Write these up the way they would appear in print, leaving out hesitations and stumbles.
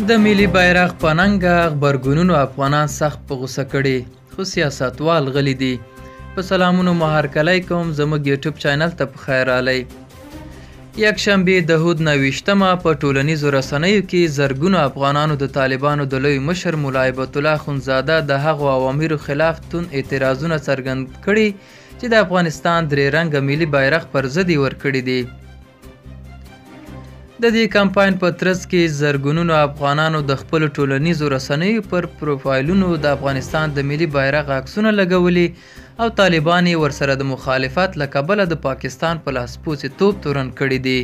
د ملي بیرغ په ننګه غبرګونونو افغانان سخت په غوسه کړي، خو سیاستوال غلي دي. په سلامونو مو هرکلی کوم، زموږ یوټیوب چینل ته په خیر راغلی. یکشنبه د حوت 29مه په ټولنیزو رسنیو کې زرګونو افغانانو د طالبانو د لوی مشر ملا هبت الله اخندزاده د هغو اوامرو خلاف توند اعتراضونه څرګند کړي چې د افغانستان درې رنګه ملي بیرغ پر ضد یې ورکړي دي. د دې کمپاین په ترڅ کې زرګونونو افغانانو د خپلو ټولنیزو رسنیو پر پروفایلونو د افغانستان د ملي بیرغ عکسونه لګولي او طالبان یې ورسره د مخالفت له کبله د پاکستان په لاسپوڅي توب تورن کړي دي.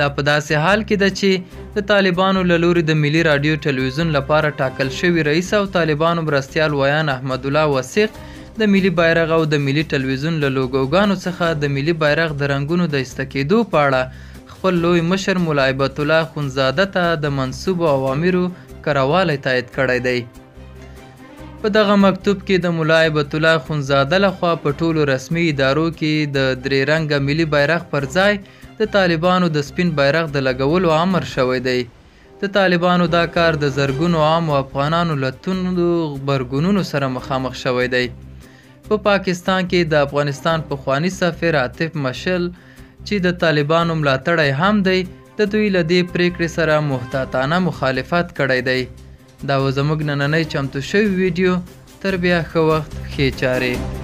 دا په داسې حال کې ده چې د طالبانو له لوري د ملي راډیو ټلویزیون لپاره ټاکل شوي رئیس او طالبانو مرستیال ویاند احمدالله وثیق د ملي بیرغ او د ملي ټلویزیون له لوګوګانو څخه د ملي بیرغ د رنګونو د ایسته کېدو په اړه خپل لوی مشر ملا هبت الله اخندزاده ته د منسوبو اوامرو کروالی تایید کړی دی. په دغه مکتوب کې د ملا هبت الله اخندزاده لخوا په ټولو رسمي ادارو کې د درې رنګه ملي بیرغ پر ځای د طالبانو د سپین بیرغ د لګولو امر شوی دی. د طالبانو دا کار د زرګونو عامو افغانانو له توندو غبرګونونو سره مخامخ شوی دی. په پاکستان کې د افغانستان پخواني سفیر عاطف مشل چې د طالبانو ملاتړی هم دی، د دوی له دې پریکړې سره محتاطانه مخالفت کړی دی. دا و زموږ نننۍ چمتو شوې ویډیو. تر بیا ښه وخت، ښې چارې.